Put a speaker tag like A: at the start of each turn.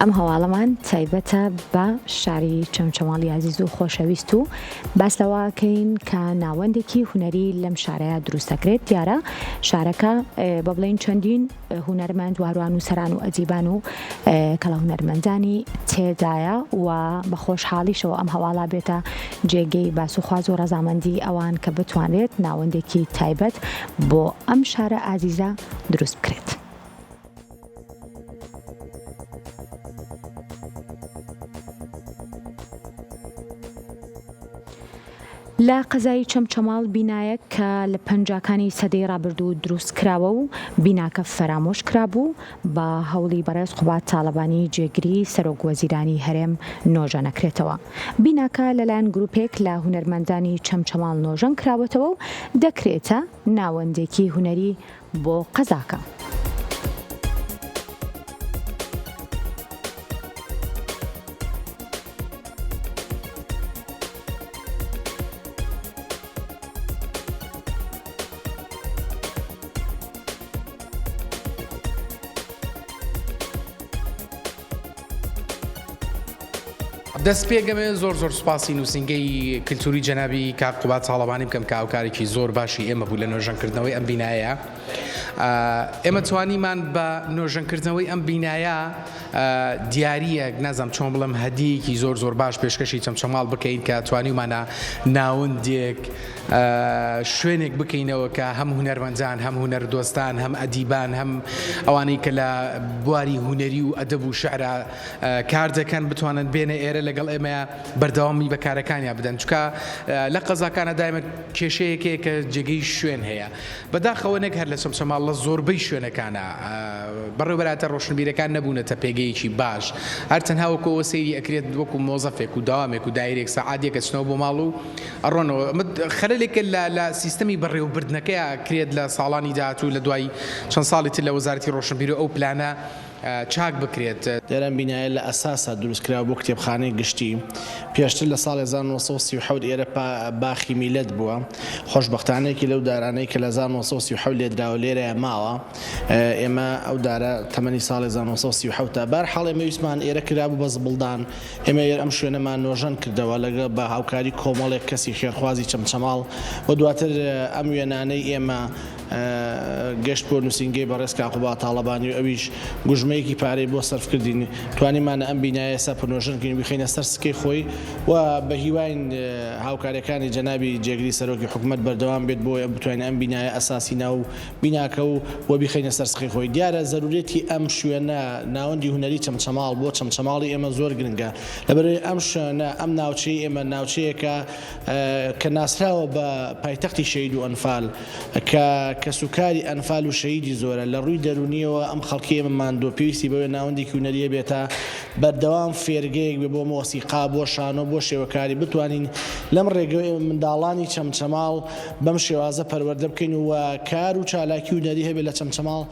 A: ئەم هەواڵەمان تایبەتە بە شاری چەمچەماڵی ئازیز و خۆشەویست و باس لەوەکەین کە ناوەندێکی هونەری لەم شارەیە دروست دەکرێت دیارە شارەکە بە بڵین چەندین هونەرمەند و هەروە نووسەران و ئەدیبان و کەڵە هونەرمەندانی تێدایە و بە خۆشحاڵیشەوە ئەم هەواڵە بێتە جێگەی باس و خواز و ڕەزامەندی ئەوان کە بتوانرێت ناوەندێکی تایبەت بۆ ئەم شارە ئازیزە دروست بکرێت. لە قەزای چەمچەماڵ بینایەک کە لە پەنجاکانی سەدەی ڕابردوو دروست کراوە و بیناکە فەرامۆش کرابوو، بە هەوڵی بەڕێز قوباد تاڵەبانی جێگری سەرۆک وەزیرانی هەرێم نۆژەنەکرێتەوە. بیناکە لەلایەن گروپێک لە هونەرمەندانی چەمچەماڵ نۆژەن کراوەتەوە و دەکرێتە ناوەندێکی هونەری بۆ قەزاکە.
B: دەست پێگەمێ زۆر زۆر سوپاسی نووسینگەی کللتوری جەنابی کاک قوباد تاڵەبانی بکەم کە هاوکارێکی زۆر باشی ئێمە بوو لە نۆژەنکردنەوەی ئەم بینایە ئێمە توانیمان بە نۆژەنکردنەوەی ئەم بینایە دیاریەک نازم چۆن بڵم هەدیەکی زۆر زۆر باش پێشکەشی چەمچەماڵ بکەین کە توانیمانە ناوەندێک شوێنێک بکەینەوە کە هەم هونەرمەندان هەم هونەر دۆستان هەم ئەدیبان هەم ئەوانەی کە لە بواری هونەری و ئەدەب و شعرا کار دەکەن بتوانن بێنە ئێرە لەگەڵ ئێمە بەردەوامی بە کارەکانیان بدەن چکە لە قەزاکانە دایمە کێشەیەک هەیە کە جێگەی شوێن هەیە بەداخەوە نەک هەر لە چەمچەماڵ لە زۆربەی شوێنەکانە بەڕێوبەراتە ڕۆشنبیرەکان نەبوونەتە پێگەیەکی باش هەر تەنها وەکو ئەوە سەیری ئەکرێت وەکو مۆزەفێک و داوامێک و دایرێک سەعات یەک ئەچنەوە بۆ ماڵ و ئەڕۆنەوە ئەمە خەلەلێکە لە لە سیستەمی بەڕێوەبردنەکەیا کرێت لە ساڵانی داهاتوو لە دوای چەند ساڵی تر لە وەزارەتی ڕۆشنبیری ئەو پلانە چاک بکرێت.
C: دیارە ئەم بینایە لە ئەساسا دروست کراوە بۆ کتێبخانەی گشتی، پێشتر لە ساڵی 1937 ئێرە باخی میللەت بووە، خۆشبەختانە یەکێ لەو دارانەی کە لە 1937 لێدراوە لێرەیە ماوە، ئێمە ئەو دارە تەمەنی ساڵی 1937 ە، بەهەرحاڵ ئێمە ویستمان ئێرە کرابوو بە زبڵدان، ئێمە ئێرە ئەم شوێنەمان نۆژەن کردەوە لەگەڵ بە هاوکاری کۆمەڵێک کەسی خێرخوازی چەمچەماڵ و دواتر ئەم وێنانەی ئێمە گەشت بۆ نووسینگەی بەڕێز کاک قوباد تاڵەبانی و ئەویش گوژمەیەکی پارەی بۆ سەرف کردین توانیمانە ئەم بینایە ئێستا پنۆژەن کەین و بیخەینە سەر سکەی خۆی و بە هیواین هاوکاریەکانی جەنابی جێگری سەرۆکی حکومەت بەردەوام بێت بۆ بتوانین ئەم بینایە ئەساسی ناو بیناکە و و بیخەینە سەر سقی خۆی. دیارە زەرورەتی ئەم شوێنە، ناوەندی هونەری چەمچەماڵ، بۆ چەمچەماڵی ئێمە زۆر گرنگە. لەبەرئەوەی ئەم شوێنە، ئەم ناوچەی ئێمە ناوچەیەکە کە ناسراوە بە پایتەختی شەهید و ئەنفال، کە کەسوکاری ئەنفال و شەهیدی زۆرە. لە ڕووی دەروونییەوە ئەم خەڵکەی ئێمە ماندووە، پێویستی بەوەیە ناوەندێکی هونەری هەبێت تا بەردەوام فێرگەیەک بێ بۆ مۆسیقا، بۆ شانۆ، بۆ شێوەکاری، بتوانین لەم ڕێگەوە ئێمە منداڵانی چەمچەماڵ بەم شێوازە پەروەردە بکەین و کار و چالاکی هونەری هەبێت لە چەمچەماڵ.